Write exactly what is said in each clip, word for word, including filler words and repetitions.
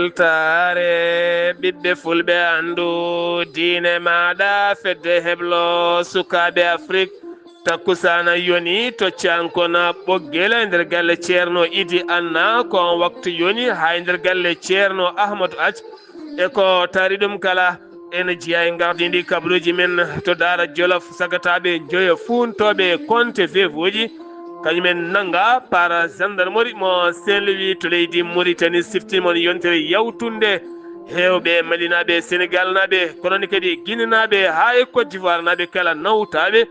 Weltaare ɓiɓɓe fulɓe, anndu diine maaɗa, fedde heblo sukaaɓe Afrik. Takkusaana yoni to Cankona Ɓoggel e nder galle Ceerno Idi Anna, ko on waktu yoni haa e nder galle Ceerno Ahmadu Ac. E ko taari ɗum kala, en jeyaa e ngardiindi kabaruuji men to Daara Jolof, sagataaɓe njoyo fuuntooɓe konte veuve uji. Kañumen nannga para gendarmerie mo Saint-Louis to leydi Mauritanie, siftin mon yontere yawtunde. Heewɓe Malinaaɓe, Senegaalnaaɓe, kono ne kadi Ginenaaɓe haa e Côte d'Ivoire naaɓe kala nawtaaɓe.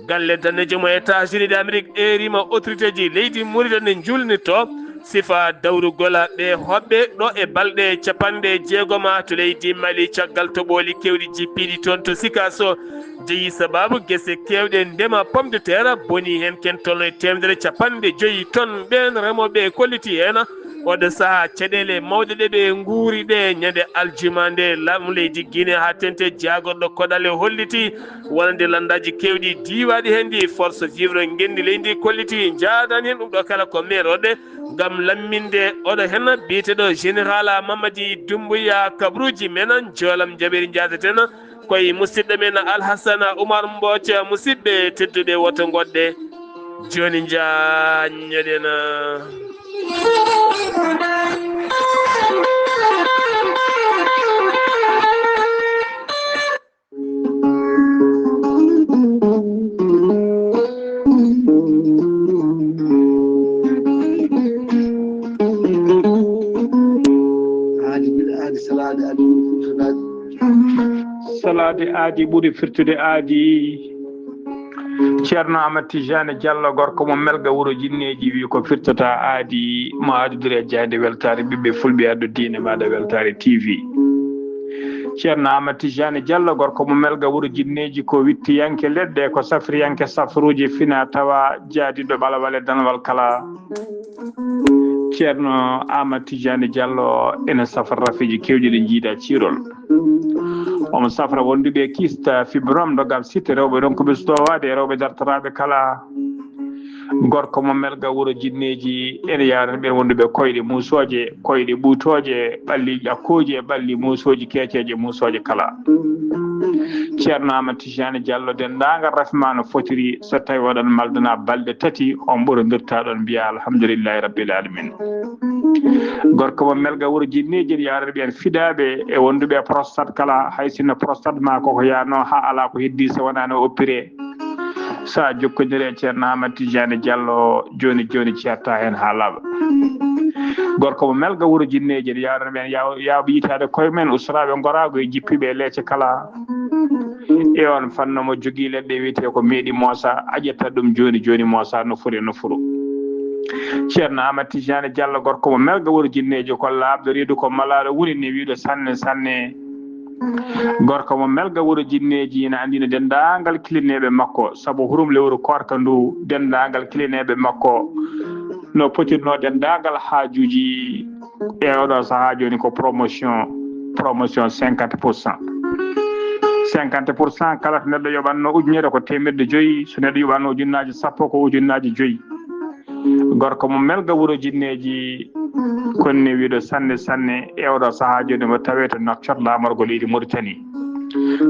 Galle daneejo mo États-Unis d'Amérique eerima autorité ji leydi Mauritanie njuulnitto sifa dawrugol ɓe hoɓɓe ɗo e balɗe capanɗe jeegoma to leydi Mali, caggal toɓooli keewɗi jippiiɗi toon to Sikaso. Jeyi sababu gese keewɗe ndema pomme de terre, boni heen ken tolno e teemedere capanɗe joyi ton. Ɓeen remooɓe kolliti heen oɗo sahaa caɗeele mawɗe ɗe ɓe nguuri ɗe. Ñande aljuma nde, laamu leydi Guinée haa tente jaagorɗo koɗal e holliti wonande lanndaaji keewɗi diiwaaɗi heen ɗi, force vivre ngenndi leydi kolliti, njaadani heen ɗum ɗo kala ko meeroɗe ngam lamminde oɗo heen biyeteeɗo général Mamadi Doumbouya. Kabruuji men, joolam jaɓeeri njaadeten koye musidɗo men Alhassana Oumar Mbooc. Musidɓe tedduɓe, woto ngoɗɗe, jooni njaññoɗen. Aadi, aadi, salaade, aadi, salaade. Salaade aadi ɓuri firtude aadi. Ceerno Amat Tijani Diallo, gorko mo Melga, wuro Jinneeji, wi ko firtata aadi mo aadodiri e jaaynde weltaare ɓiɓɓe fulɓe, addu diine maaɗa weltaare T V. Ceerno Amat Tijani Diallo, gorko mo Melga, wuro Jinneeji, ko wittiyanke leɗɗe, ko safriyanke safruuji, fina tawa jaadiɗo ɓalawale danwal kala. Ceerno Amat Tijani Diallo ene safra rafiji keewɗi ɗi jiida ciirol. Omo safra wonduɓe kista, fibrome, dogal sitte, rewɓe ronkuɓe sutowaade, rewɓe dartoraaɓe kala. Gorko mo Melga, wuro Jinneeji, ene yaarani ɓeen wonduɓe koyɗe muusooje, koyɗe ɓuutooje, ɓalli ƴakkooji e ɓalli muusooji, keeceeje muusooje kala. Ceerno Amat Tijani Diallo, denndaangal rafi ma no fotiri, so tawi oɗon maldana balɗe tati, on ɓurondirta ɗon, mbiya alhamdulillahi rabbil alamin. Gorko mo Melga, wuro Jinneeji, ene yaarani ɓeen fidaaɓe e wonduɓe e prostate kala, hay sinno prostate ma koko yaano haa alaa ko heddi so wonaa no oppiree. So a jokkondire e Ceerno Amat Tijani Diallo jooni jooni, ceerta heen haa laaɓa. Gorko mo Melga, wuro Jinneeji, ene yaarani ɓeen yaw-, yaawɓe yitaade koye men, usraaɓe ngoraagu e jippiiɓe e leece kala. E on fannu mo jogii leɗɗe wiyetee ko meeɗi moosa, a ƴetta ɗum jooni jooni, moosa nofuru e nofuru. Ceerno Amat Tijani Diallo, gorko mo Melga, wuro Jinneeji, ko laaɓɗo reedu, ko malaaɗo woni ne wiiɗo sanne sanne. Gorko mo Melga, wuro Jinneeji, ina anndina denndaangal kilineeɓe makko, sabu hurum lewru koorka ndu, denndaangal kilineeɓe makko no potirnoo denndaangal haajuuji e oɗo sahaa jooni ko promotion, promotion cinquante pour cent. Cinquante pour cent, kala to neɗɗo yoɓatno ujunere ko teemeɗɗe joyi, so neɗɗo yoɓatno ujunnaaji sappo ko ujunnaaji joyi. Gorko mo Melga, wuro Jinneeji, konni wiiɗo sanne sanne e oɗo sahaa jooni mo tawee to Nouakchott, laamorgo leydi Mauritanie.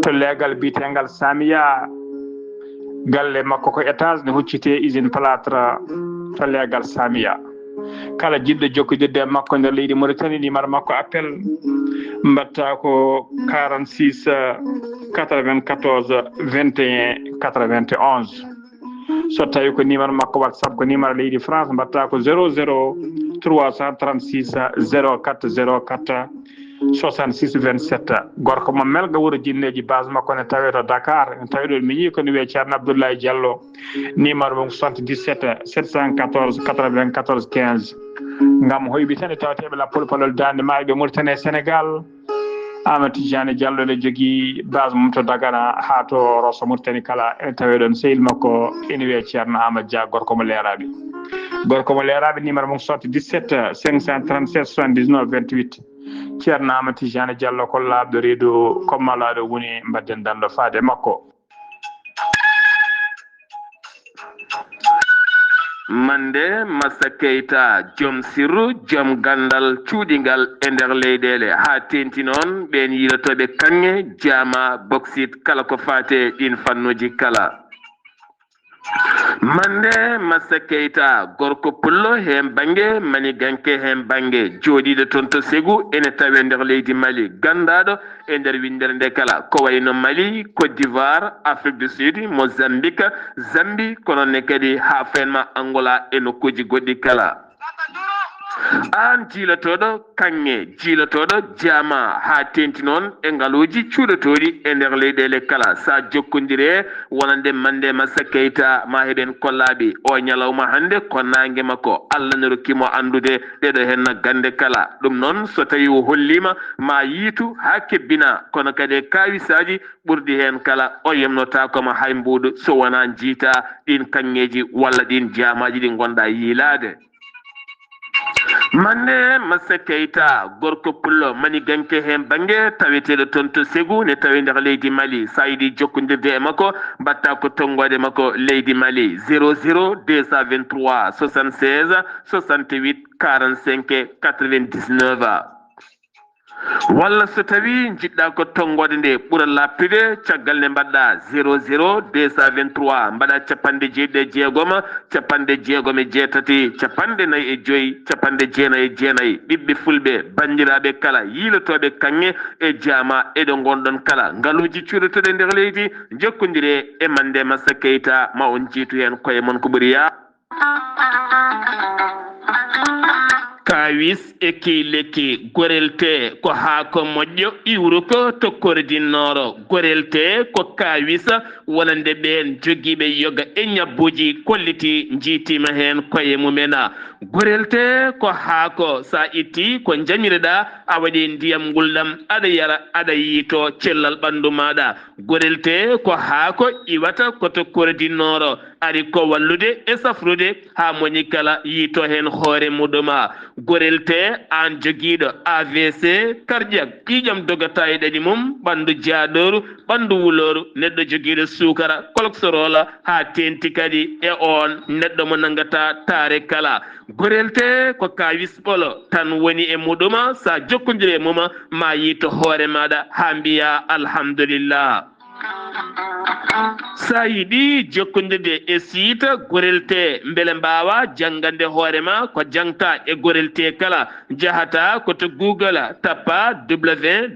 To leegal biyeteengal Samiya, galle makko ko étage ne huccitee usine plâtre to leegal Samiya. Kala jiɗɗo jokkodirde e makko nder leydi Mauritanie, numéro makko appel mbaɗta ko quarante-six quatre-vingt-quatorze vingt et un quatre-vingt-onze. So tawi ko numéro makko WhatsApp, ko numéro leydi France, mbaɗta ko zéro zéro trois cent trente-six zéro quatre zéro quatre soixante-six vingt-sept. Gorko mo Melga, wuro Jinneeji, base makko ne tawee to Dakar, ne tawee ɗo mi yii ko ne wiyee Ceerno Abdoulaye Diallo. Numéro mum soixante-dix-sept sept cent quatorze quatre-vingt-quatorze quinze. Ngam hoyɓitande tawateeɓe lappol palol Daande Maayo, Mauritanie e Sénégal, Amat Tijani Diallo ne jogii base mum to Dagana haa to Rosso Mauritanie kala, ene tawee ɗoon sehil makko ene wiyee Ceerno Amat Dia, gorko mo Leeraaɓe. Gorko mo Leeraaɓe, numéro mum soixante-dix-sept cinq cent trente-sept soixante-dix-neuf vingt-huit. Ceerno Amat Tijani Diallo ko laaɓɗo reedu, ko malaaɗo woni, mbaɗden danndo faade makko. Mande Massa Keita, joom sirru, joom ganndal cuuɗingal e nder leyɗeele, haa teeŋti noon ɓeen yiilotooɓe kaŋŋe, jaama, boksit, kala ko faati e ɗiin fannuuji kala. Mande Massa Keita, gorko pullo heen bannge, maniganke heen bannge, jooɗiiɗo toon to Ségou, ene tawee nder leydi Mali, ganndaaɗo e nder winndere nde kala, ko wayi no Mali, Côte d'Ivoire, Afrique du Sud, Mozambique, Zambie, kono ne kadi haa feen ma Angola e nokkuuji goɗɗi kala. Aan jiilotooɗo kaŋŋe, jiilotooɗo jaama, haa teeŋti noon e ngaluuji cuuɗotooɗi e nder leyɗeele kala, so a jokkondire wonande Mande Massa Keita, ma heɓen kollaaɓe o ñalawma hannde ko naange makko, Allah no rokki mo anndude ɗeɗo heen gannde kala. Ɗum noon, so tawii o holliima, ma yiitu haa kebbina, kono kadi e kaawisaaji ɓurɗi heen kala, o yemnotaako ma hay mbuuɗu so wonaa njiita ɗiin kaŋŋeeji walla ɗiin jaamaaji ɗi ngonɗaa yiilaade. Mande Massa Keita, gorko pullo maniganke heen bannge, taweteeɗo toon to Ségou, ne tawee nder leydi Mali. So a yiɗi jokkondirde e makko, mbaɗtaa ko tonngoode makko leydi Mali, zéro zéro deux cent vingt-trois soixante-seize soixante-huit quarante-cinq quatre-vingt-dix-neuf. Walla so tawii njiɗɗaa ko tonngoode nde ɓura laaɓtude, caggal nde mbaɗɗaa zéro zéro deux cent vingt-trois, mbaɗaa capanɗe jeeɗiɗi e jeegom, capanɗe jeegom e jeetati, capanɗe nayi e joy, capanɗe jeenayi e jeenayi. Ɓiɓɓe fulɓe, banndiraaɓe kala, yiilotooɓe kaŋŋe e jaama e ɗo ngonɗon kala, ngaluuji cuuɗotooɗi e nder leydi, njokkondire e Mande Massa Keita, ma on njiitu heen koye mon ko ɓuri yaa. Kaawis e key lekki, gorelte ko haako moƴƴo iwruko to Kore du Nord. Gorelte ko kaawis wonande ɓeen jogiiɓe yoga e ñabbuuji kolliti njiitiima heen koye mumen. Gorelte ko haako, so a itti ko njamireɗaa, a waɗi ndiyam ngulɗam, aɗa yara, aɗa yiito cellal ɓanndu maaɗa. Gorelte ko haako iwata ko to Kore du Nord, ari ko wallude e safrude haa moni kala yiito heen hoore muɗum. Gorelte, aan jogiiɗo A V C, cardiaque, ƴiiƴam dogataa e ɗaɗi mum, ɓanndu jaaɗooru, ɓanndu wulooru, neɗɗo jogiiɗo suukara, cholestérol, haa teeŋti kadi e oon neɗɗo mo nanngataa taare kala. Gorelte ko kaawis ɓolo tan woni e muɗum, so a jokkondire e mum, ma yiito hoore maaɗa haa mbiyaa alhamdulillah. So a yiɗi jokkondirde e siita Gorelte, mbele mbaawa janngande hoore ma ko jangta e Gorelte kala, njahata ko to Google, tappa w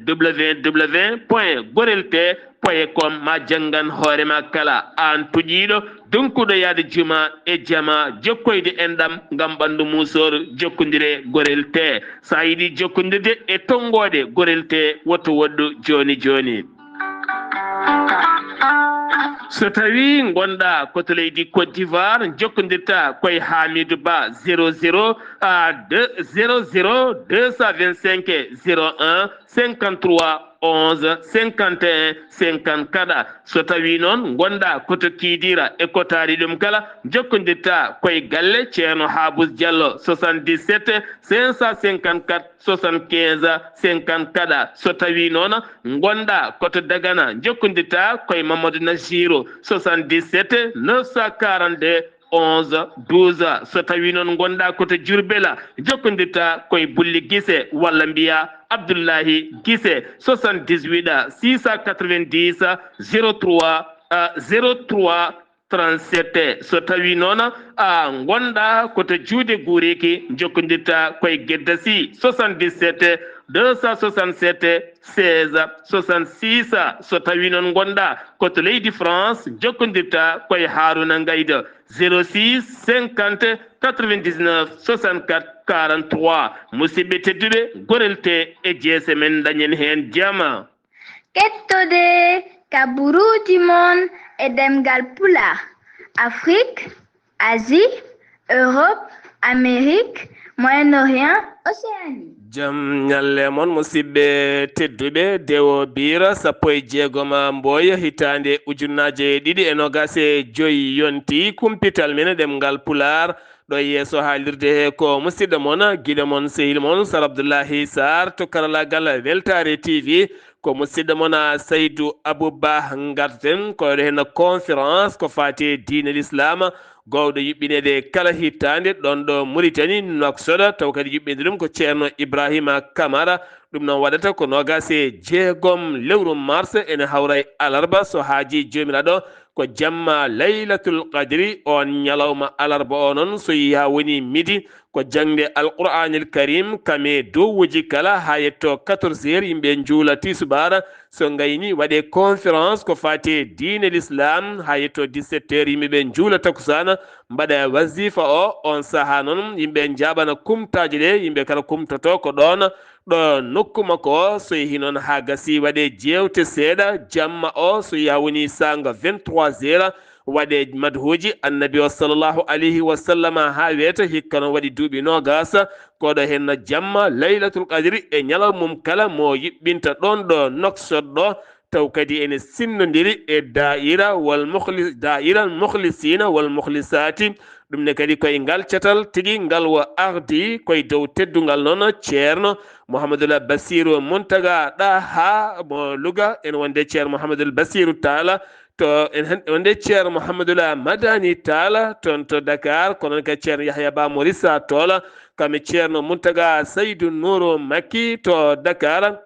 w w point gorelte point com, ma janngan hoore ma kala. Aan puƴiiɗo, donkuɗo yaade juma e jama, jokkoyde enɗam ngam ɓanndu muusooru, jokkondire Gorelte. So a yiɗi jokkondirde e tonngoode Gorelte, woto woɗɗu jooni jooni. So tawii ngonɗaa ko to leydi Côte d'Ivoire, njokkondirta koye Hamidou Ba, zéro zéro, ah, deux, zéro zéro deux cent vingt-cinq zéro un cinquante-trois onze cinquante et un cinquante-quatre. So tawii noon ngonɗaa ko to Kidira e ko taari ɗum kala, njokkondirta koye galle Ceerno Habous Diallo, soixante-dix-sept cinq cent cinquante-quatre soixante-quinze cinquante-quatre. So tawii noon ngonɗaa ko to Dagana, njokkondirta koye Mamadou Najiru, soixante-dix-sept neuf cent quarante-deux onze douze. So tawii noon ngonɗaa ko to Diourbel, njokkondirta koye Bulli Gise walla mbiyaa Abdullahi Gise, soixante-dix-huit six cent quatre-vingt-dix zéro trois, euh, zéro trois trente-sept. So tawii noon a ngonɗaa ko to Juude Guuriki, njokkondirta koye Gedda Sy, soixante-dix-sept deux cent soixante-sept seize soixante-six. So tawii noon ngonɗaa ko to leydi France, njokkondirta koye Haruna Ngaydo, zéro six cinquante quatre-vingt-dix-neuf soixante-quatre quarante-trois. Musidɓe tedduɓe, Gorelte e jeese men, dañen heen jama. Kettode kaburuuji mon e ɗemngal Pulaar, Afrik, Asie, Europe, Amérique, Moyen-Orient, Océanie. Jam ñalle mon, musidɓe tedduɓe. Dewo Biira, sappo e jeegom Mboya, hitaande ujunnaaje ɗiɗi e noogaas e joy, yonti kumpital men ɗemngal Pulaar. Ɗo yeeso haalirde he ko musidɗo mon, giɗo mon, sehil mon, Sar Abdullahi Sarr to karalaagal Weltaare T V. Ko musidɗo mon, Saydu Abu Bah, ngarten ko ɗo henna conférence ko faati e diine l'islam, Gowɗo yuɓɓineede kala hittaande ɗon ɗo Muritani, Nouakchott, taw kadi yuɓɓinde ɗum ko Ceerno Ibrahima Kamara. Ɗum noon waɗata ko noogaas e jeegom lewru mars, ene hawra e alarba, so haajii Joomiraaɗo, ko jamma Laylatul Qadri. On ñalawma alarba o noon, so yehii haa woni midi, ko jaŋde Alqur'aanil Kariim, kame dowuuji kala, haa yetto quatorze heures, yimɓe njuula tisubaar. So ngayni, waɗee conférence ko faati e diine l'islam, haa yetto dix-sept heures, yimɓe ɓe njuula takusaan, mbaɗa wazifa o. On sahaa noon, yimɓe njaaɓana kumtaaji ɗe, yimɓe kala kumtoto ko ɗoon, ɗo nokku makko o. So yehii noon haa gasii, waɗee jeewte seeɗa jamma o, so yehii haa woni saanga vingt-trois heures, waɗee madhuuji Annabi o, sallallahu alayhi wa sallam, haa weeta. Hikka noon waɗi duuɓi noogaas. Ko ɗo heen jamma Laylatul Qadri e ñalawma mum kala, mo yuɓɓinta ɗoon ɗo Nouakchott ɗo, taw kadi ene sinndondiri e daa'ira wal mukhli-, daa'ira al mukhlisina wal mukhlisati. Ɗum ne kadi koye ngal catal tigi ngal o ardi, koye dow teddungal noon Ceerno Mouhamadoul Bassirou Mountaga Daha mo Louga, ene wonde Ceerno Mouhamadoul Bassirou Tall, to en hen, wonde Ceerno Mouhamadoul Madani Tall toon to Dakar, ko noon kadi Ceerno Yahya Ba mo Rissa Toll, kam e Ceerno Mountaga Saydou Nourou Makki to Dakar.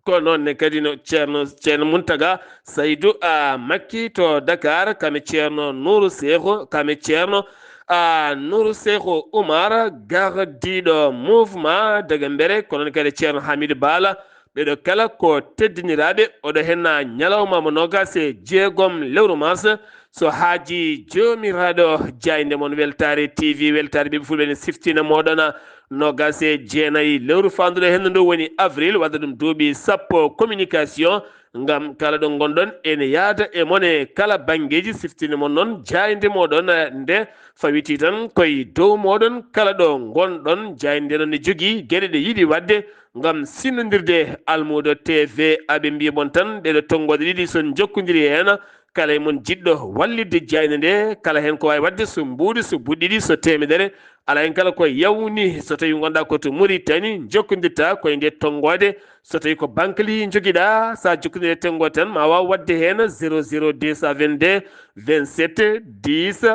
Ko noon ne kadi no Ceerno, Ceerno Mountaga Saydou, a, Makki to Dakar, kam e Ceerno Nourou Seexu, kam e Ceerno, a, Nourou Seexu Oumar, gardiiɗo mouvement Dagambere, ko noon kadi Ceerno Hamidou Bala. Ɓeɗo kala ko teddiniraaɓe, oɗo henna ñalawma mo noogaas e jeegom lewru mars. So haajii Joomiraaɗo, jaaynde mon Weltaare T V, Weltaare ɓiɓɓe Fulɓe ne siftina mooɗon noogaas e jeenayi lewru faanduɗo hendu ndu woni avril, wadda ɗum duuɓi sappo communication, ngam kala ɗo ngonɗon ene yaada e mon e kala banngeeji. Siftinde mon noon jaaynde mooɗon, eh, nde fawitii tan koye dow mooɗon, kala ɗo ngonɗon. Jaaynde noon ne jogii geɗe ɗe yiɗi waɗde ngam sinnondirde almuudo T V. Aɓe mbiya mon tan ɗeɗo tonngoode ɗiɗi, so njokkodiri heen, kala e mon jiɗɗo wallitde jaaynde nde, kala heen ko waawi waɗde, so mbuuɗi, so buɗɗiɗi, so teemedere, alaa heen kala ko yawni. So tawii ngonɗaa ko to Muritani, njokkondirta koye nde tonngoode. So tawii ko bankali njogiɗaa, so a jokkondiri e tonngoode tan, ma waaw waɗde heen zéro zéro deux cent vingt-deux vingt-sept dix,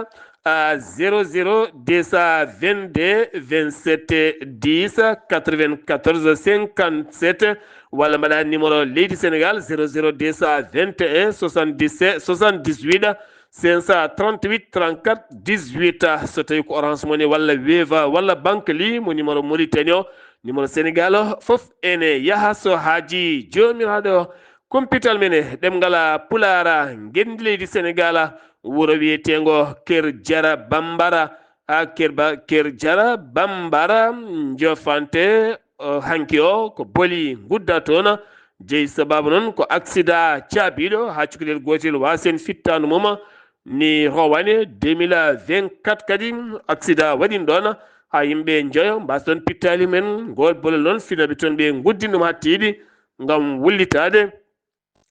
à zéro zéro deux cent vingt-deux vingt-sept dix quatre-vingt-quatorze cinquante-sept, walla mbaɗa numéro leydi Sénégal, zéro zéro deux cent vingt et un soixante-dix-sept soixante-dix-huit cinq cent trente-huit trente-quatre dix-huit. So tawii ko Orange Money walla Wave walla Bankali, mo numéro Mauritanie o, numéro Sénégal o, fof ene yaha. So haajii Joomiraaɗo, kumpital men e ɗemngal Pulaar, ngenndi leydi Sénégal, wuro wiyeteengo Ker Jara Bambara, haa Ker Ba-, Ker Jara Bambara, Jofante, o, hanki o ko boli ngudda toon. Jeyi sababu noon ko aksidaa caabiiɗo haa cukalel gootel waasi heen fittaandu mum. Ni rowane deux mille vingt-quatre kadi, aksidaa waɗi ɗoon haa yimɓe njoyo mbaasi ɗoon pittaali mum. Ngool bolol noon finooɓe toon ɓe nguddini ɗum haa tiiɗi ngam wullitaade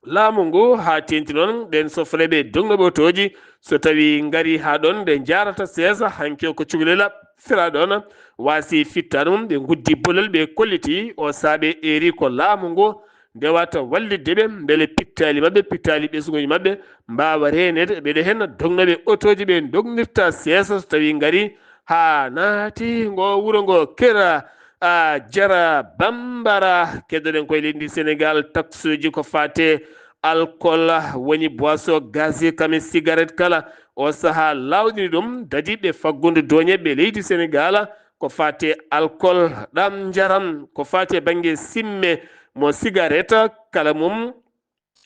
laamu ngu, haa teeŋti noon ɗeen sofreeɓe dognooɓe otooji, so tawii ngarii haa ɗoon ɗe njaarata seesa, hanki o ko cukalel firaaɗo ɗoon waasi fittaandu mum, ɓe nguddi bolol, ɓe kolliti o saabe eeri ko laamu ngu ndewata wallitde ɓe mbele pittaali maɓɓe, pittaali ɓesnguuji maɓɓe mbaawa reeneede. Ɓeɗe heen dognooɓe otooji ɓe dognirta seesa so tawii ngarii haa naati ngo wuro ngo Ker, a, Jara Bambara. Keddoɗen koye leydi Sénégal, taxuuji ko faate alcool woni boisson gazeuse kam e cigarette kala. O sahaa laawɗini ɗum, dadi ɓe faggudu dooñe ɓe leydi Sénégal ko faate alcool, ɗam njaram, ko faate bannge simme mo cigarette kala mum.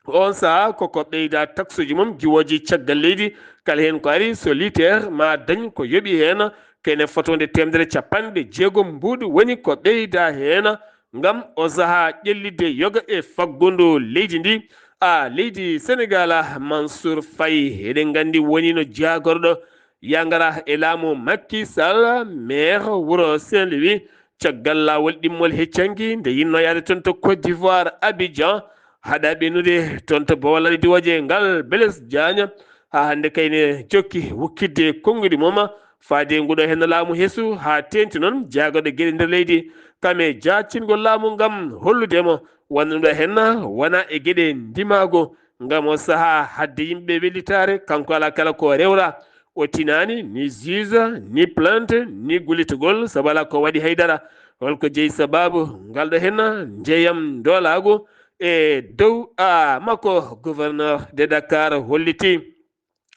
On sahaa koko ɓeyda taxuuji mum, jiwooji caggal leydi, kala heen ko ari so liiter ma dañ ko yoɓi heen, kene fotonde teemedere capanɗe jeegom mbuuɗu woni ko ɓeyda heen, ngam o sahaa ƴellitde yoga e faggudu leydi ndi. A, leydi Sénégal, Mansour Faye, eɗen nganndi woni no jaagorɗo yangara e laamu Macky Sall, maire wuro Saint-Louis, caggal laawol ɗimmol heccanki nde yinno yaade toon to Côte d'Ivoire, Abidjan, haɗa ɓennude toon to Bawol Laaɗe Diwooje ngal, Blaise Diagne, haa hannde kayne jokki wukkitde konnguɗi mum, faade nguɗo heen laamu hesu, haa teeŋti noon jaagorɗo geɗe nder leydi, kam e jaacingol laamu ngam hollude mo wonanɗo heen wona e geɗe ndimaagu, ngam o sahaa haɗde yimɓe wellitaare, kanko alaa kala ko rewra, O tinaani ni juge, ni plainte, ni gullitagol, sabu alaa ko waɗi haydara. Holko jeyi sababu ngal ɗo henna njeyam ndoolaagu e dow a makko? Gouverneur de Dakar holliti.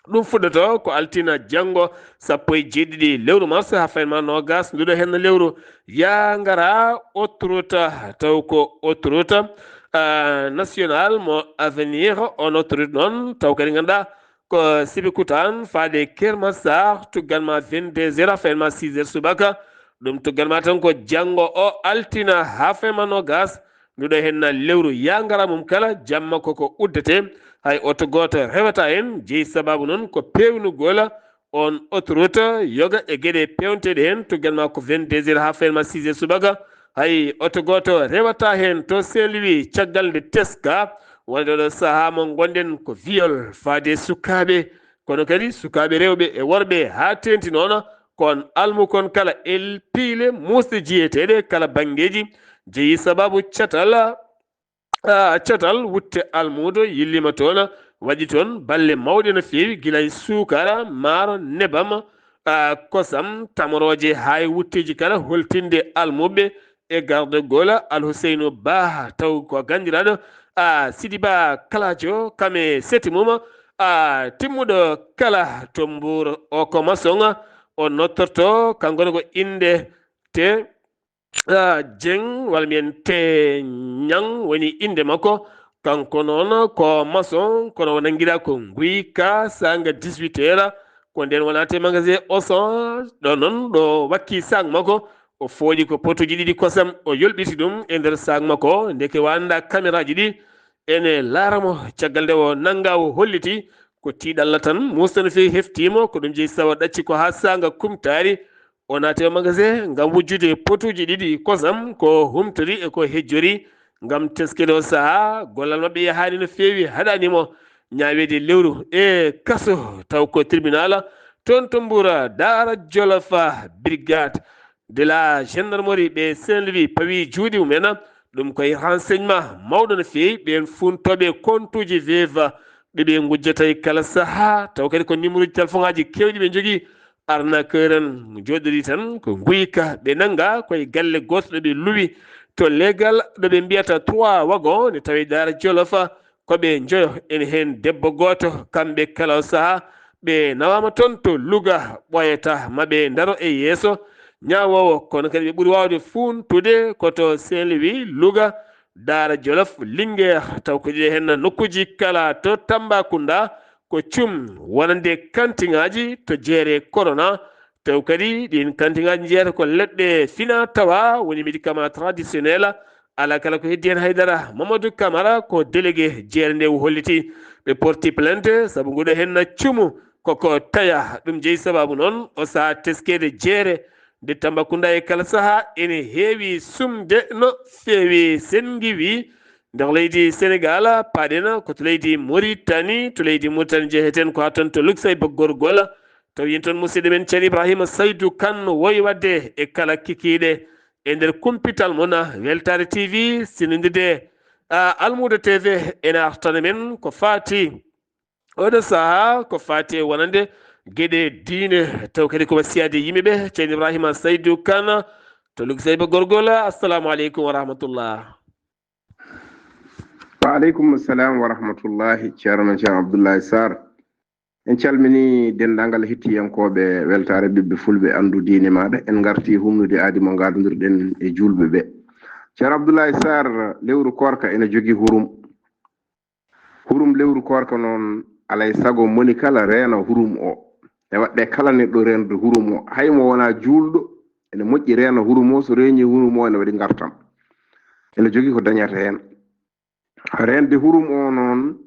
Ɗum fuɗɗoto ko altina janngo, sappo e jeeɗiɗi lewru mars, haa fayma noogas nduɗo henna lewru. Yaa ngara autoroute, taw ko autoroute, ah, national mo Avenir, on autoroute noon, taw kadi ngannduɗaa ko Sébikotane faade Kermassar, tugganma vingt-deux heures, haa fayma six heures subaka. Ɗum tugganma tan ko janngo o altina haa fayma noogas. Nduɗo henna lewru yaa ngara mum kala, jamma koko uddete. Hay oto gooto rewata heen, jeyi sababu noon ko peewnugol on autoroute yoga e geɗe peewnteeɗe heen, tugganma ko vingt-deux heures haa fayma six heures subaka. Hay oto gooto rewata heen to Saint-Louis caggal nde teska, wonde oɗo sahaa mo ngonɗen ko viol faade sukaaɓe, kono kadi sukaaɓe rewɓe e worɓe haa teenti noon, ko on almu kon kala e piile muusɗe jiyeteeɗe kala banngeeji, jeyi sababu catal, ah, catal wutte almuudo yilliima toon, waɗi toon balle mawɗe no feewi, gila e suukara, maaro, nebam, ah, kosam, tamorooje, haa e wutteeji kala holtinde almuɓɓe e gardagol Alhuseynu Bah, taw ko ganndiraaɗo, ah, Sidi Bah Kalajo, kam e seti mum, ah, timmuɗo kala to Mbuur, o ko masoŋ, o nottorto, kanko ne ko innde te ah, Jeng, walla mbiyen te Ñang woni innde makko. Kanko noon ko maçon, kono o nanngiraa ko Nguyka, saanga dix-huit heures. Ko ndeen wonaa te magasin Auchan, ɗo noon ɗo wakki sac makko. O fooɗi ko potuuji ɗiɗi kosam, o yolɓiti ɗum e nder sac makko. Ndeke o anndaa kameraaji ɗi ene laara mo. Caggal nde o nanngaa, o holliti ko tiiɗalla tan, muustan fii heftiimo, ko ɗum jeyi sawo ɗacci ko haa saanga kumtaari. O naati e magasin ngam wujjude potuuji ɗiɗi kosam, ko humtori e ko hejjori, ngam teskede o sahaa. Gollal maɓɓe yahaani no feewi, haɗaani mo. Ñaaweede lewru e kaso, taw ko tribunal toon to Mbuur, Daara Jolof, brigade de la gendarmerie ɓe Saint-Louis pawi juuɗe mumen. Ɗum koye renseignement mawɗo no feewi, ɓeen fuuntooɓe kontuuji Wave, ɓe ɓe ngujjata e kala sahaa, taw kadi ko numéro ji téléphone aji keewɗi ɓe njogii. Arnaqueur en jooɗorii tan ko Nguyka, ɓe nanngaa koye galle gooto ɗo ɓe luwi to Legal, ɗo ɓe mbiyata trois wagons, ne tawee Daara Jolof, ko ɓe njoyo, ene heen debbo gooto. Kamɓe kala o sahaa ɓe nawaama toon to Louga, ɓooyata ma ɓe ndaro e yeeso ñaawoowo, kono kadi ɓe ɓuri waawde fuuntude ko to Saint-Louis, Louga, Daara Jolof, Linguère, taw ko ɗiɗo heen nokkuuji kala to Tambacounda, ko cum wonande kantiŋaaji to jeere corona. Taw kadi ɗiin kantiŋaaji njeyata ko leɗɗe fina tawa, woni médicament traditionnel. Alaa kala ko heddi heen haydara. Mamadou Camara ko délégué jeere nde, o holliti ɓe porti plainte sabu nguɗo heen na cumu koko taya. Ɗum jeyi sababu noon o sahaa teskeede jeere nde Tambacounda e kala sahaa ene heewi sumde no feewi. Sen ngiwi nder leydi Senegal, paaɗen ko to leydi Mauritanie. To leydi Mauritanie njeheten ko haa toon to Luksay Baggorgol. Taw yen toon musidɗo men Ceerno Ibrahima Saydu Kan woyi waɗde e kala kikiiɗe e nder kumpital mon, Weltaare T V, sinondirde, ah, Almuudo T V, ene artana men ko faati oɗo sahaa, ko faati e wonande geɗe diine, taw kadi ko wasiyaaji yimɓe ɓe. Ceerno Ibrahima Saydu Kan to Luksay Baggorgol, assalamu aleykum wa rahmatullah. Wa aleykum salam wa rahmatullahi, Ceerno men Ceerno Abdoulaye Sarr. En calminii denndaangal hettiyankooɓe Weltaare Ɓiɓɓe Fulɓe, Anndu Diine Maaɗa. En ngartii humnude aadi mo ngaadondirɗen e juulɓe ɓe. Ceerno Abdoulaye Sarr, lewru koorka ene jogii hurum. Hurum lewru koorka noon, alaa e sago moni kala reena hurum o. E waɗde kala neɗɗo reende hurum o, hay mo wonaa juulɗo, ene moƴƴi reena hurum o. So reenii hurum o, ene waɗi ngartam. Ene jogii ko dañata heen. Reende hurum o noon,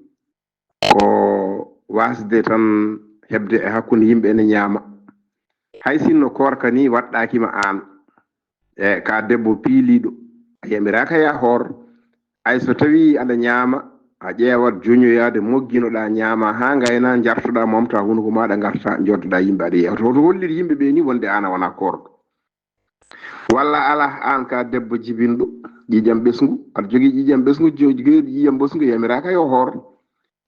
ko waasde tan heɓde e hakkunde yimɓe ene ñaama. Hay sinno koorka ni waɗɗaaki ma aan, e ka debbo piiliiɗo, a yamiraaka yaa hoor. Hay so tawii aɗa ñaama, a ƴeewat joñoyaade mogginoɗaa ñaama haa ngayna, njartoɗaa, momtaa hunuko maaɗa, ngartaa, njoddoɗaa yimɓe aɗa yeewta. Hoto hollir yimɓe ɓe ni wonde aan a wonaa koorɗo? Walla alaa, aan ka debbo jibinɗo ƴiiƴam ɓesngu, aɗa jogii ƴiiƴam ɓesngu, jo-, jogiiɗo ƴiiƴam ɓesngu yamiraaka yo hoor.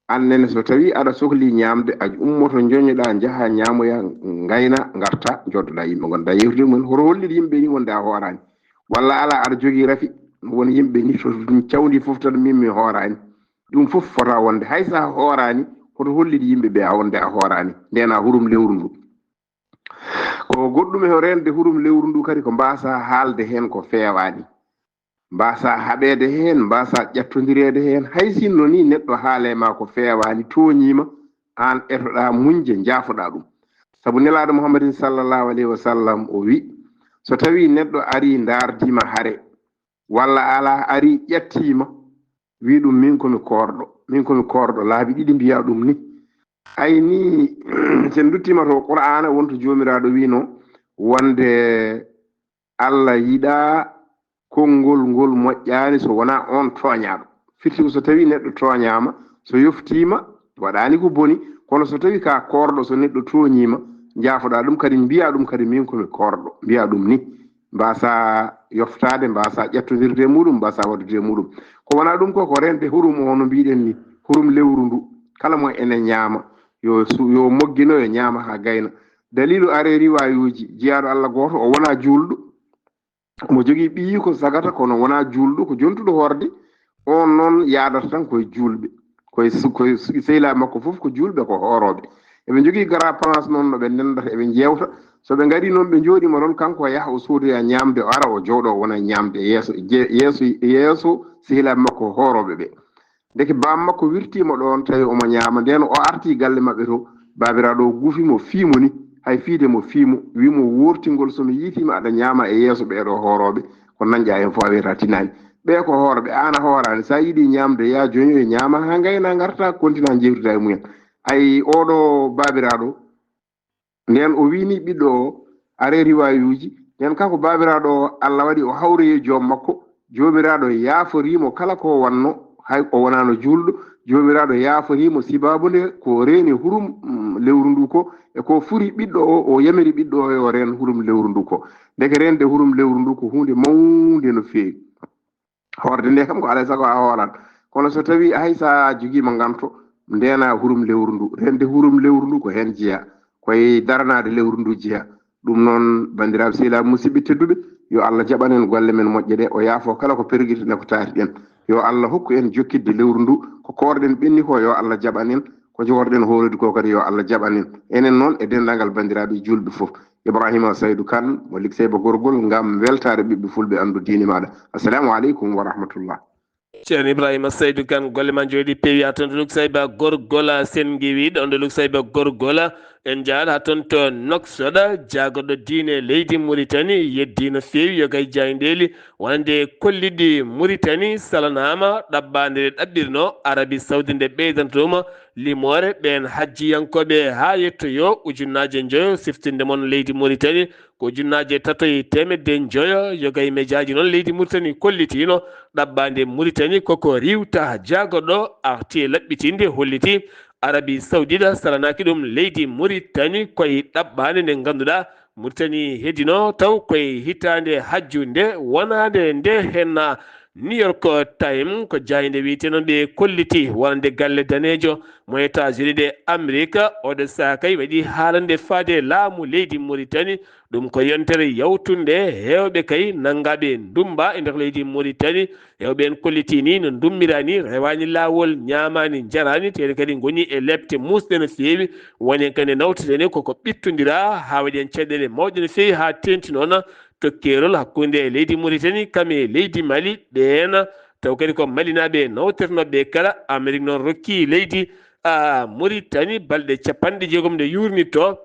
Aan nene, so tawii aɗa sokli ñaamde, a ummoto, njoñoɗaa, njahaa ñaamoyaa, ngayna, ngartaa, njooɗoɗaa yimɓe, ngondaa yeewtude mumen. Hoto hollit yimɓe ni wonde a hooraani? Walla alaa, aɗa jogii rafi, won yimɓe ni, so ɗum cawndii fof tan, min mi hooraani. Ɗum fof fota wonde. Hay so a hooraani, hoto hollit yimɓe ɓe a wonde a hooraani? Ndeenaa hurum lewru ndu. Ko goɗɗum e reende hurum lewru ndu kadi, ko mbaasaa haalde heen ko feewaani. Mbaasaa haɓeede heen, mbaasaa ƴattondireede heen. Hay sinno ni neɗɗo haalee ma ko feewaani, tooñii ma, aan etoɗaa muñde, njaafoɗaa ɗum. Sabu Nelaaɗo Muhammadin sallallahu alayhi wa sallam o wi, so tawii neɗɗo arii ndaardii ma hare, walla alaa, arii ƴattii ma, wi ɗum, min ko mi koorɗo, min ko mi koorɗo, laabi ɗiɗi mbiyaa ɗum ni. Ay ni, so en nduttiima to Qur'aana, wonto Joomiraaɗo wiino wonde Allah yiɗaa konngol ngol moƴƴaani so wonaa oon tooñaaɗo. Firti ko so tawii neɗɗo tooñaama, so yoftiima, waɗaani ko boni, kono so tawii ka koorɗo, so neɗɗo tooñiima, njaafoɗaa ɗum kadi, mbiyaa ɗum kadi, min ko mi koorɗo, mbiyaa ɗum ni. Mbaasaa yoftaade, mbaasaa ƴattondirde e muɗum, mbaasaa waɗdude e muɗum. Ko wonaa ɗum ko, ko reende hurum o, no mbiɗen ni, hurum lewru ndu. Kala mo ene ñaama, yo su-, yo moggino, yo ñaama haa gayna. Daliilu are riwaayuuji, jiyaaɗo Allah gooto, o wonaa juulɗo. Omo jogii ɓiyiiko sagata, kono wonaa juulɗo, ko jontuɗo hoorde. Oon noon yaadata tan koye juulɓe, koye su-, koye su-, sehilaaɓe makko fof ko juulɓe, ko hoorooɓe. Eɓe njogii gara place noon no ɓe ndendata, eɓe njeewta. So ɓe ngarii noon, ɓe njooɗiima ɗoon, kanko o yaha o soodoya ñaamde, o ara o jooɗoo, o wona e ñaamde e yeeso, je-, yeeso, yeeso sehilaaɓe makko hoorooɓe ɓe. Ndeke baam makko wirtiima ɗoon, tawi omo ñaama. Ndeen o artii galle maɓɓe to, baabiraaɗo o guufi mo, fii mo ni, hay fiide mo, fii mo, wii mo, "Woortingol, so mi yiitii ma aɗa ñaama e yeeso ɓee ɗoo hoorooɓe, ko nanƴaa en fof a wiyata tinaani. Ɓee ko hoorɓe, aan a hooraani. So a yiɗii ñaamde, yaa joñoy, ñaama haa ngayna, ngartaa, kontinaa njeewtida e mumen." Ay, oo ɗoo baabiraaɗo, ndeen o wiini ɓiɗɗo o, are riwaayuuji, ndeen kanko baabiraaɗo o, Allah waɗi o hawroyi e joom makko, Joomiraaɗo yaaforii mo kala ko o wanno, hay o wonaano juulɗo, Joomiraaɗo yaaforii mo sibaabu nde ko reeni hurum, mm, lewru ndu ko, e ko furi ɓiɗɗo o, o yamiri ɓiɗɗo o yo reen hurum lewru ndu ko. Ndeke reende hurum lewru ndu ko huunde mawnde no feewi. Hoorde nde kam ko alaa e sago a hooran. Kono so tawii hay so a jogiima nganto, ndeenaa hurum lewru ndu. Reende hurum lewru ndu ko heen jeyaa. Ko e daranaade lewru ndu jeyaa. Ɗum noon, banndiraaɓe sehilaaɓe musidɓe tedduɓe, yo Allah jaɓan en golle men moƴƴe ɗe, o yaafo kala ko pergiɗen e ko taatiɗen. Yo Allah hokku en jokkitde lewru ndu, ko koorɗen ɓenni ko, yo Allah jaɓan en, ko jogorɗen hoorede ko kadi, yo Allah jaɓan en. Enen noon e denndaangal banndiraaɓe juulɓe fof. Ibrahima Saydu Kan, mo Likseyba Gorgol, ngam weltaare ɓiɓɓe fulɓe, anndu diine maaɗa. Assalamu aleykum wa rahmatullah. Ceerno Ibrahima Saydu Kan, golle ma njooɗi peewi haa toon to Likseyba Gorgol, Sen Ngiwi, ɗoon to Likseyba Gorgol. En njahat haa toon to Nouakchott, jaagorɗo diine leydi Mauritanie, yeddii no feewi, yo gay jaayndeeli, wonande kolliɗi Mauritanie salanaama, ɗaɓɓaande nde ɗaɓɓirno Arabie Saoudite nde ɓeydanta ɗum limoore ɓeen hajjiyankooɓe haa yettoyoo ujunnaaje njoyo, siftinde mon leydi Mauritanie ko ujunnaaje tato e teemedde njoyo. Yoga e mejaaji noon leydi Mauritanie kollitiino ɗaɓɓaande Mauritanie koko riiwta. Jaagorɗo arti e laɓɓitinde, holliti Arabie Saoudite salanaaki ɗum leydi Mauritanie koye ɗaɓɓaande nde ngannduɗaa Mauritanie heddino taw koye hitaande hajju nde wonaande nde henna New York Times, ko jaaynde wiyetee noon ɓe kolliti wonande galle daneejo mo États-Unis de Amérique. Oɗo sahaa kay waɗi haalande faade laamu leydi Mauritanie. Ɗum ko yontere yawtunde heewɓe kay nanngaaɓe ndummba e nder leydi Mauritanie. Heewɓe en kolliti ni no ndummiraa ni, rewaani laawol, ñaamaani, njaraani, tee kadi ngoni e lepte muusɗe no feewi. Woni en kadi nawtetee ni koko ɓittondiraa haa waɗi en caɗeele mawɗe no feewi haa teeŋti noon tokkeerol hakkunde leydi Mauritanie kam e leydi Mali. Ɓeen taw kadi ko malinaaɓe nawtirnooɓe kala. Amérique noon rokki leydi, a, Mauritanie balɗe capanɗe jeegom nde yuurnitto.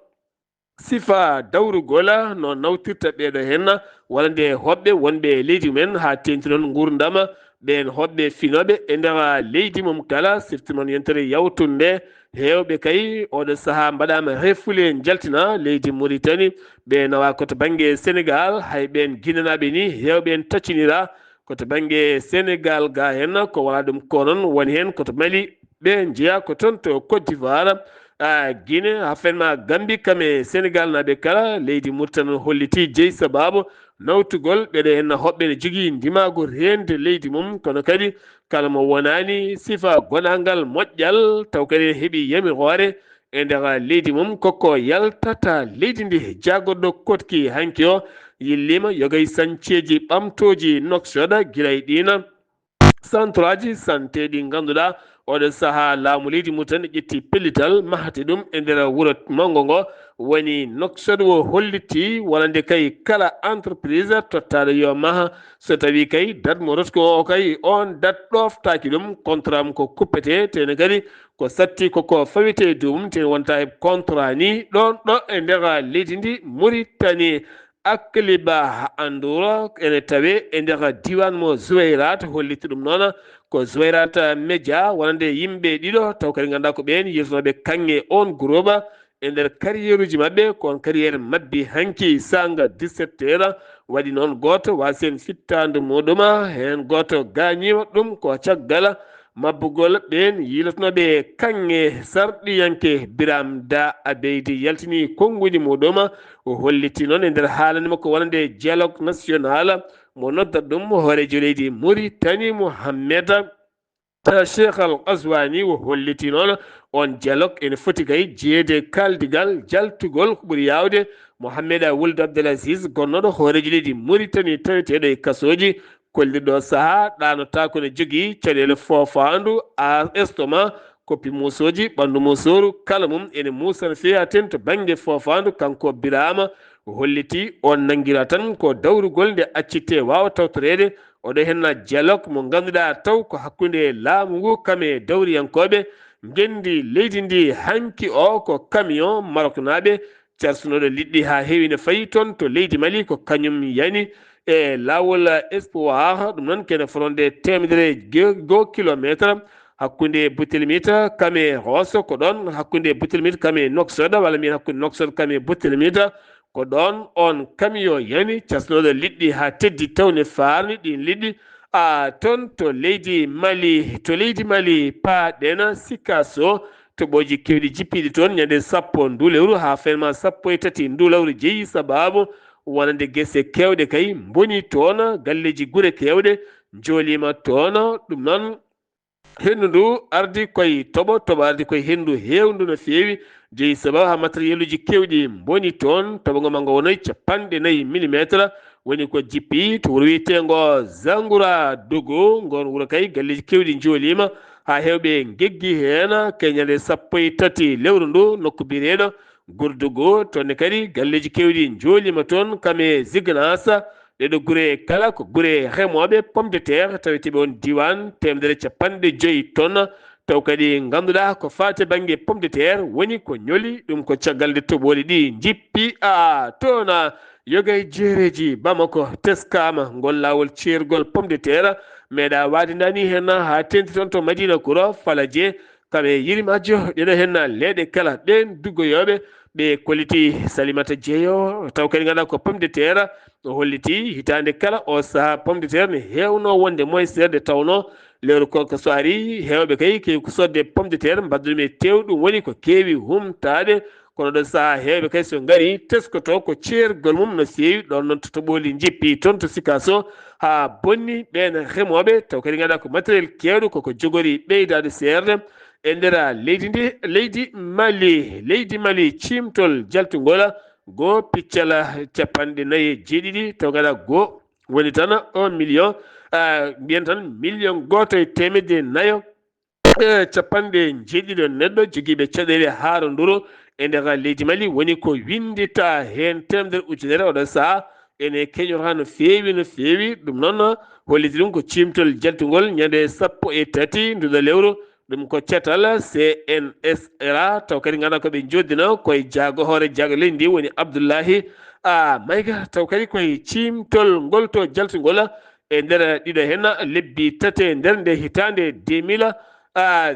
Sifa dawrugol no nawtirta ɓeeɗo heen, walla nde hoɓɓe wonɓe e leydi mumen haa teeŋti noon nguurndam ɓeen hoɓɓe finooɓe e nder leydi mum kala, sirti noon yontere yawtunde. Heewɓe kay, oɗo sahaa mbaɗaama refule njaltina leydi Mauritanie. Ɓe nawa ko to bannge Senegaal, hay ɓeen Ginenaaɓe ni, heewɓe en tacciniraa ko to bannge Senegaal ga heen, ko wala ɗum ko noon woni heen ko to Mali, ɓe njeyaa ko toon to Côte d'Ivoire, a, Guinée, haa fen ma Gambie, kam e Senegaal naaɓe kala. Leydi Mauritanie holliti jeyi sabaabu nawtugol ɓeɗe henna hoɓɓe ne jogii ndimaagu reende leydi mum, kono kadi kala mo wonaani sifa gonangal moƴƴal, taw kadi en heɓi yamiroore e nder leydi mum, koko yaltata leydi ndi. Jaagorɗo koɗki hanki o yilliima yogay sañceeji ɓamtooji Nouakchott, gila e ɗiina santraaji santé ɗi ngannduɗaa oɗo sahaa laamu leydi Mauritanie ƴetti pellital mahde ɗum e nder wuro manngo ngo woni Nouakchott. O holliti wonande kay kala entreprise tottaaɗo yo maha, so tawi kay dat mo rotko o kay on dat ɗoftaaki ɗum, contrat am ko kuppete, tene kadi ko satti koko fawete e dow mum, tene wonta heɓ contrat ni ɗon ɗo e nder leydi ndi Mauritanie. Akliba Andoura ene tawe e nder diiwaan mo Zuwayrat, holliti ɗum noon ko Zuwayrat Media wonande yimɓe ɗiɗo, taw kadi ngannduɗaa ko ɓeen yiltonooɓe kaŋŋe on groupe e nder carrièreji maɓɓe, ko on carrière mabbi hanki saanga dix-sept heures, waɗi noon gooto waasi heen fittaandu muɗum, heen gooto gaañiima, ɗum ko caggal mabbugol ɓeen yiilotonooɓe kaŋŋe sarɗiyanke. Biram Da Abeydi yaltini konnguɗi muɗum, o holliti noon e nder haalande makko wonande dialogue national mo noddata ɗum hooreejo leydi Mauritanie Mohamed Cheikh Al Ghazouani. O holliti noon on dialogue ene foti kay jeyeede kaaldigal jaltugol ko ɓuri yaawde Mohamed Wuld Abdel Aziz, gonnooɗo hooreejo leydi Mauritanie taweteeɗo e kasooji. Kollirɗo sahaa ɗaanotaako ne jogii caɗeele foofaandu, a estomac, koppi muusooji, ɓanndu muusooru, kala mum ene muusa no feewi haa teeŋti to bannge foofaandu. Kanko Birama o holliti on nanngira tan ko dawrugol nde accitte waawa tawtoreede. Oɗo henna dialogue mo ngannduɗaa taw ko hakkunde laamu ngu kam e dawriyankooɓe ngenndi leydi ndi. Hanki o ko camion maroknaaɓe carsunooɗo liɗɗi haa heewi no fayi toon to leydi Mali, ko kañum yani e laawol Espoir, ɗum noon kene fronde teemedere goo kilometre hakkunde Boutelmite kam e Rosso, ko ɗoon hakkunde Boutelmite kam e Nouakchott, walla mbiyen hakkunde Nouakchott kam e Boutelmite, ko ɗoon on camion yani carsunooɗo liɗɗi haa teddi tawne faarni ɗiin liɗɗi a toon to leydi Mali. To leydi Mali paaɗen Sikasso, toɓooji keewɗi jippiiɗi toon ñande sappo ndu lewru haa fenma sappo e tati ndu lewru jeyi sababu wonande gese keewɗe kay mboni toon, galleeji gure keewɗe njooliima toon. Ɗum noon, henndu ndu ardi koye toɓo, toɓo ardi koye henndu heewndu no feewi, jeyi sababu haa matériel uji keewɗi mboni toon. Toɓo ngo ma ngo wonoy capanɗe nayi millimetre woni ko jippi to wuro wiyeteengo Zangura Dogo. Ngoon wuro kay galleeji keewɗi njooliima haa heewɓe ngeggi heen. Kay ñande sappo e tati lewru ndu, nokku biyeteeɗo Gurdugu, toon ne kadi galleeji keewɗi njooliima toon, kam e Ziganasa. Ɗee ɗoo gure kala ko gure remooɓe pomme de terre taweteeɓe on diiwaan, teemedere capanɗe joyi tonnes. Taw kadi ngannduɗaa ko faati bannge pomme de terre woni ko ñoli, ɗum ko caggal nde toɓooli ɗi njippi a toon. Yoga e jeereeji Bamako teskaama ngol laawol ceergol pomme de terre, meeɗaa waade ndani heen haa teeŋti toon to Madina Kuro, Falaje, kam e Yirimaajo, ɗeɗo heen leeɗe kala ɗeen duggoyooɓe, ɓe kolliti Salimata Jeeyo, taw kadi ngannduɗaa ko pomme de terre, o holliti hitaande kala o sahaa pomme de terre ne heewno wonde moyseer, nde tawnoo lewru koorka so arii, heewɓe kay keewi ko soodde pomme de terre, mbadda ɗum e teew, ɗum woni ko keewi humtaade, kono ɗo sahaa heewɓe kay so ngarii teskoto ko ceergol mum no feewi. Ɗoon noon to toɓooli njippi toon to Sikasso haa bonni ɓeen remooɓe, taw kadi ngannduɗaa ko matériel keewɗo koko jogori ɓeydaade seerde e nder leydi ndi, leydi Mali. Leydi Mali, ciimtol jaltungol goo piccala capanɗe nayi e jeeɗiɗi, taw ngannduɗaa goo woni tan un million, ah, mbiyen tan million gooto e teemedde nayo e capanɗe jeeɗiɗo neɗɗo jogiiɓe caɗeele haaranduru e nder leydi Mali, woni ko winndita heen teemedere ujunere. Oɗo sahaa ene keñora no feewi, no feewi. Ɗum noon holliti ɗum ko ciimtol jaltungol ñande sappo e tati nduɗo lewru. Ɗum ko catal C N S R A, taw kadi ngannduɗaa ko ɓe njoddino koye jaago, hoore jaago leydi ndi woni Abdullahi A Mayga, taw kadi koye ciimtol ngol to jaltungol e nder ɗiɗo heen lebbi tati e nder nde hitaande deux mille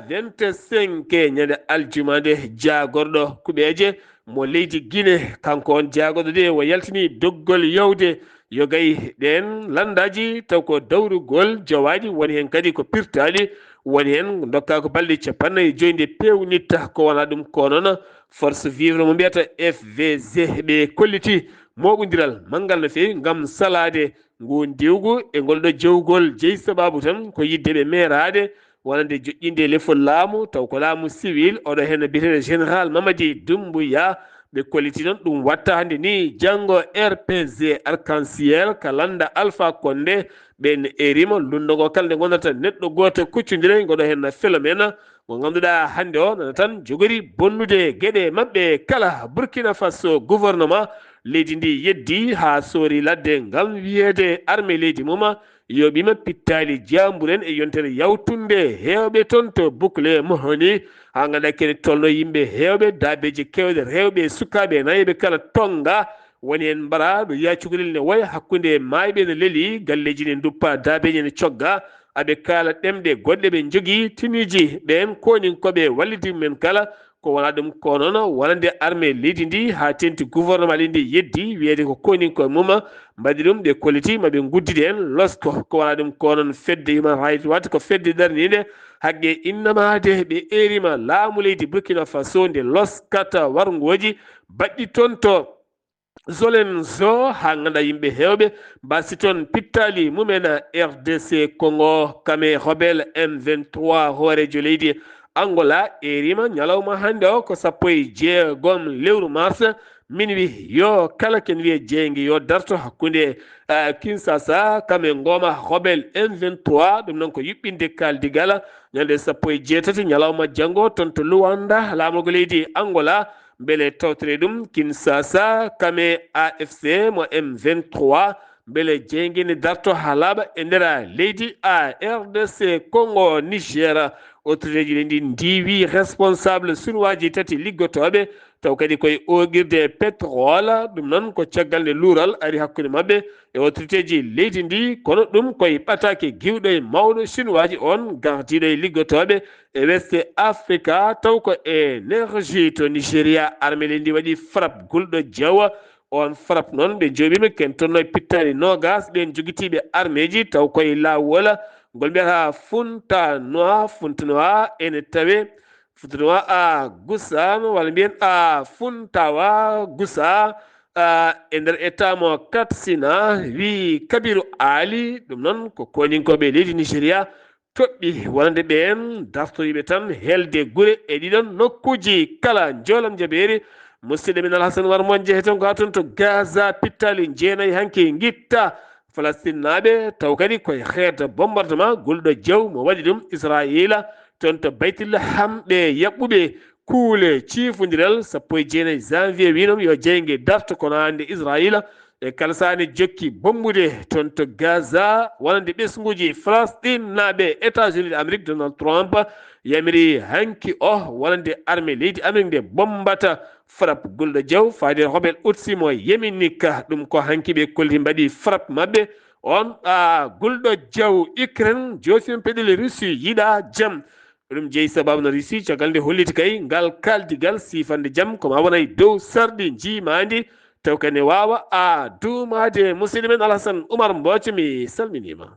vingt-cinq, ñande aljuma nde, jaagorɗo kuɓeeje mo leydi Guinée, kanko on jaagorɗo de o yaltini doggol yowde yogay ɗeen lanndaaji, taw ko dawrugol jowaaɗi, woni heen kadi ko pirtaaɗi, woni heen ndokkaa ko balɗe capanɗe nayi e joy nde peewnitta, ko wonaa ɗum ko noon force vivre mo mbiyata F V G ɓe kolliti mooɓondiral manngal no feewi ngam salaade nguu ndiwgu e ngol ɗoo jewgol. Jeyi sabaabu tan ko yiɗde ɓe meeraade wonande joƴƴinde lefol laamu, taw ko laamu siwil, oɗo heen biyeteeɗo Général Mamadi Doumbouya. Ɓe kolliti noon ɗum watta hannde ni janngo R P G Arc-en-Ciel ka lannda Alpha Condé. Ɓeen erima lunngo ngo kala nde ngonata neɗɗo gooto kuccondire, ngoɗo heen phénomène mo ngannduɗaa hannde o nana tan jogori bonnude geɗe maɓɓe kala. Burkina Faso, gouvernement leydi ndi yeddi haa soori ladde ngam wiyeede armée leydi mum yooɓiima pittaali jaamburen e yontere yawtunde heewɓe toon to Boucle Mouhouni. Haa nganndaa kene tolno yimɓe heewɓe, daabeeji keewɗe, rewɓe e sukaaɓe e nayeeɓe kala tonnga. Woni en mbara ɗo yiya cukalel ne woya hakkunde maayɓe ne leli, galleeji ne nduppa, daabeeji ne cogga. Aɓe kaala ɗemɗe goɗɗe ɓe njogii, tiniiji ɓeen koninkooɓe wallidi men kala. Ko wonaa ɗum ko noon wonande armée leydi ndi haa teeŋti gouvernement leydi ndi yeddi wiyeede ko koninkooɓe mum mbaɗi ɗum, ɓe kolliti ma ɓe nguddidi en losko. Ko wonaa ɗum ko noon fedde Human Rights Watch ko fedde daraniinde haqqe innamaade ɓe erima laamu leydi Burkina Faso nde loskata warngooji baɗɗi toon to Zolenzo, haa ngannda yimɓe heewɓe mbaasi toon pittaali mumen. R D C Congo, kame rebelle M vingt-trois, hooreejo leydi Angola, erima ñalawma hannde o ko sappo e jeegom lewru mars, minuit, yo kala ken wiye jeynge yo darto hakkunde, eh, Kinshasa kame ngooma rebelle M vingt-trois. Ɗum noon ko yuɓɓinde kaaldigal ñande sappo e jeetati ñalawma janngo toon to Luanda, laamorgo leydi Angola. Mbele tawtore ɗum Kinshasa kame A F C mo M vingt-trois, mbele jeynge ne darto haa laaɓa e nder leydi. A R D C Congo, Niger, autorité ji ɗi ndiwi responsable sunwaaji tati liggotooɓe taw kadi koye ooqirde pétrole. Ɗum noon ko caggal nde luural ari hakkunde maɓɓe e autorité ji leydi ndi, kono ɗum koye ɓataake giwɗo e mawɗo sunwaaji on gardiiɗo e liggotooɓe e West Africa, taw ko énergie to Nigeria. Armée leydi ndi waɗi frappe gulɗo jawa. On frappe noon ɓe jooɓiima ken tonno e pittaali noogas ɓeen jogitiiɓe armeeji taw koye laawol ngol mbiyata Funtanoa, Funtanoa ene tawe, Funtanoa a Gusa, walla mbiyen a Funtawa Gusa, a, e nder état mo Katsina, wi Kabiru Ali. Ɗum noon ko koninkooɓe leydi Nigeria toɗɗi wonande ɓeen dartoriiɓe tan helde gure e ɗiɗon nokkuuji kala. Njoolam jabeeri, musidɗo men Alhasan War Monje, heten ko haa toon to Gaza, pittaali jeenayi hanki ngitta Falastin naaɓe, taw kadi koye xeet bombardement gulɗo jaw mo waɗi ɗum Israayiila toon to Baytil Laham. Ɓe yaɓɓuɓe kuule ciifondiral sappo e jeenayi janvier wi noon yo jeynge darto, kono hannde Israayiila e kala sahaa ne jokki bombude toon to Gaza, wonande ɓesnguuji Falastin naaɓe. États-Unis d'Amérique, Donald Trump yamiri hanki o wonande armée leydi Amérique nde bombata frappe gulɗo jaw faade rebelle Houthi mo Yémen ka. Ɗum ko hanki ɓe kolliti mbaɗi frappe maɓɓe on, a, gulɗo jaw Ukraine, joofiima peɗeli Russie yiɗa jam. Ɗum jeyi sababu no Russie caggal nde holliti kay ngal kaaldigal siifande jam ko ma wona e dow sarɗi njiimaandi, taw kadi ne waawa a duumaade. Musidɗo men Alhasan Umar Mbooco, mi salminiima.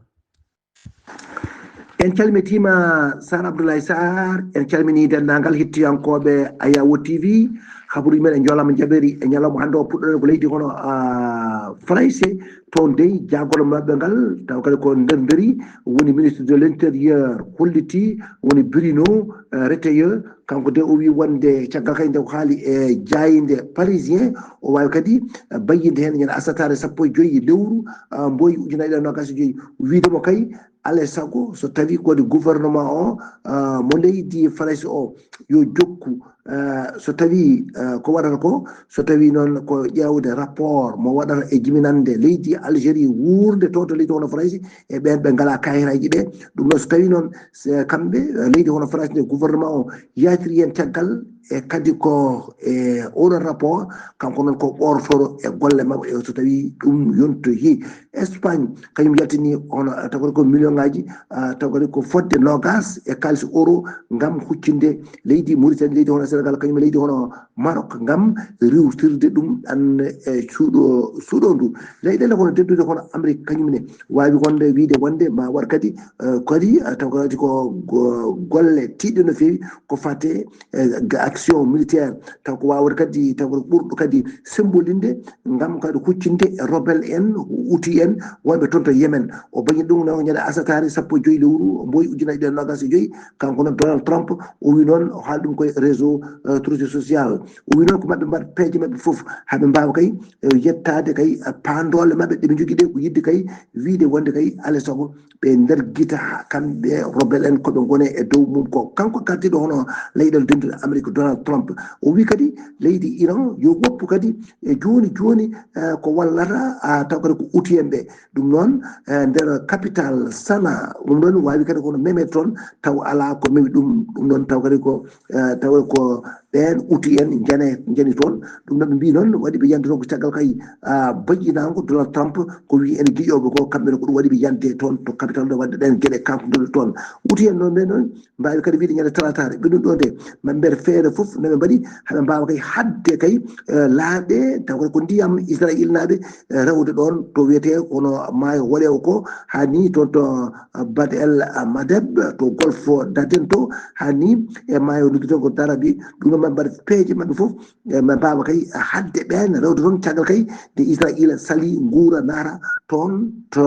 En calmitiima Sar Abdoulaye Sarr, en calminii denndaangal hettiyankooɓe Ayawo T V. Habaruuji men e njolama jaɓeeri e ñalawma hannde o puɗɗoɗen ko leydi hono, ah, Farayse. Toon dey jaagol maɓɓe ngal taw kadi ko nder nderi woni ministre de l'intérieur holliti woni Bruno, eh, Retailleau. Kanko de o wi wonde caggal kadi nde o haali e jaaynde Parisien, o waawi kadi, eh, bayyinde heen ñande asataare sappo e joyi lewru, ah, mboy ujunaaji ɗiɗi e noogaas e joyi, wiide mo kay alaa e sago so tawi ko woni gouvernement o, ah, mo leydi Farayse o yo jokku, eh, so tawi, eh, ko waɗata ko, so tawi noon ko ƴeewde rapport mo waɗata e jibinande leydi Algérie wuurde to to leydi hono Farayse e ɓeen ɓe ngalaa kayitaaji ɓe. Ɗum noon so tawi noon se kamɓe, eh, leydi hono Farayse nde gouvernement o yaaciri heen caggal e kadi ko e oɗon rapport kanko noon ko ɓoortoro e golle maɓɓe e so tawi ɗum yontoyi. Espagne kañum yaltini hono taw kadi ko million ngaji, ah, taw kadi ko fodde noogaas e kaalis euro ngam huccinde leydi Mauritanie, leydi hono Sénégal, kañum e leydi hono Maroc, ngam riwtirde ɗum ɗan e suuɗo suuɗo ndu. Leyɗeele hono dendude hono Amérique, kañum ne waawi wonde wiide wonde ma waɗ kadi, eh, kadi, eh, taw kadi ko go- golle tiiɗɗe no feewi ko fate, eh, ga- action militaire, taw ko waawata kadi, taw ko ɓurɗo kadi sembolinde ngam kadi huccinde e rebelle en, Houthi en, wonɓe toon to Yemen. O bañi ɗum no ñande asataare sappo e joy lewru mboy ujunaaji ɗiɗi e noogas e joy. Kanko noon Donald Trump, o wi noon, o haali ɗum koye réseau, eh, trousseau social. O wi noon ko maɓɓe mbaɗ peeje maɓɓe fof, haa ɓe mbaawa kay, eh, yettaade kay, eh, paandoole maɓɓe ɗe ɓe njogii ɗe, ko yiɗde kay wiide wonde kay alaa e sago ɓe ndargita kamɓe rebelle en ko ɓe ngoni e dow mum ko. Kanko gardiiɗo hono leyɗeele denduɗe Amérique, Donald Trump, o wi kadi leydi Iran yo woppu kadi e jooni jooni, eh, ko wallata, ah, taw kadi ko Houthi en ɓe. Ɗum noon, eh, nder capital Sanaa, ɗum ɗon waawi kadi kono meme toon, taw alaa ko memi ɗum. Ɗum noon taw kadi ko, eh, taw ko ɓeen Houthi en njane, njani toon. Ɗum noon ɓe mbii noon waɗi ɓe yande toon ko caggal kay, ah, bayyinaango Donald Trump ko wi ene giƴooɓe ko, kamɓe ne ko ɗum waɗi ɓe yande toon to capital ɗo waɗde ɗeen geɗe kampuɗe toon. Houthi en noon ɓe noon mbaawi kadi wiide ñande talataare ɓe ɗum ɗo nde, ma mbeɗa feere fof no ɓe mbaɗi haɓe mbaawa kay haɗde kay, eh, laaɗe, taw kadi ko ndiyam Israël naaɓe, eh, rewde ɗoon to wiyetee kono maayo woɗeewo ko, haa ni toon to, eh, Bab el Mandeb, to golfe d'Aden to, haa ni e maayo nodduɗen ko Darabi. Ɗum noon ma mbaɗ peeje maɓɓe fof, eh, ma mbaawa kay haɗde ɓeen rewde toon caggal kay nde Israël sali nguura naata toon to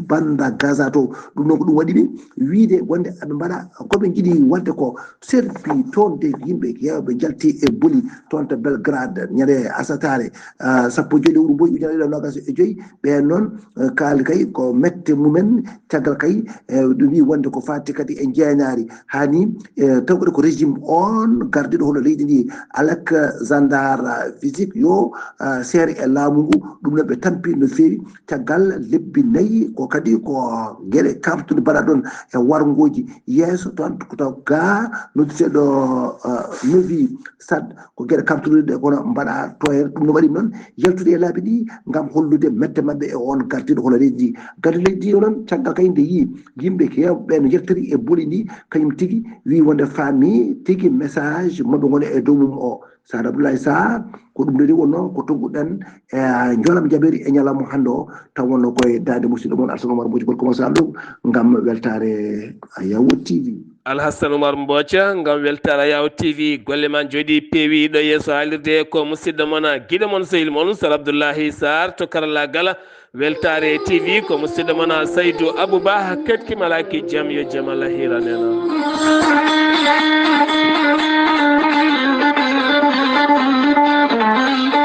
banda Gaza to. Ɗum noon ko ɗum waɗi ɓe wiide wonde aɓe mbaɗa ko ɓe njiɗi waɗde ko. Serbi toon de yimɓe heewɓe njalti e boli toon to Belgrade ñande asataare, ah, sappo e joy lewru mboy ujunaaji ɗiɗi e noogas e joy. Ɓeen noon, eh, kaali kay ko mette mumen caggal kay, eh, ɗum wi wonde ko fati kadi e njeenaari. Haa ni, eh, taw kadi ko régime on gardiiɗo hono leydi ndi, Alexander Vucic, yo, ah, seere e laamu ngu. Ɗum noon ɓe tampi no feewi caggal lebbi nayi ko kadi ko geɗe kamtuɗe mbaɗa ɗon e warngooji yeeso toon ko taw ga nodduteɗo, ah, Novi Sad, ko geɗe kamtuɗe ɗe kono mbaɗa to heen. Ɗum no waɗi noon yaltude e laabi ɗi ngam hollude mette maɓɓe e on gardiiɗo hono leydi ndi. Gardiiɗo leydi ndi o noon caggal kay nde yii yimɓe heewɓe ɓe no yaltiri e boli ndi, kañum tigi wi wonde faami tigi message mo ɓe ngoni e dow mum o. Saad Abdoulaye Sarr, ko ɗum ɗo wonnoo ko tonnguɗen e jolam jaɓeeri e ñalawma hannde o, taw wonnoo koye daande musidɗo mon Alsan Omar Mboji Gorko Mo Saalum ngam weltaare Ayawo T V. Alhassan Oumar Mboca ngam weltaare Ayawo T V. Golle ma njooɗi peewi ɗo yeeso haalirde ko musidɗo mon, giɗo mon, sehil mon Sar Abdoullahi Sarr to karallaagal. Weltaare T V ko musidɗo mon Saydou Abouba, keɗki malaaki jam, yo jam Allah hiran en.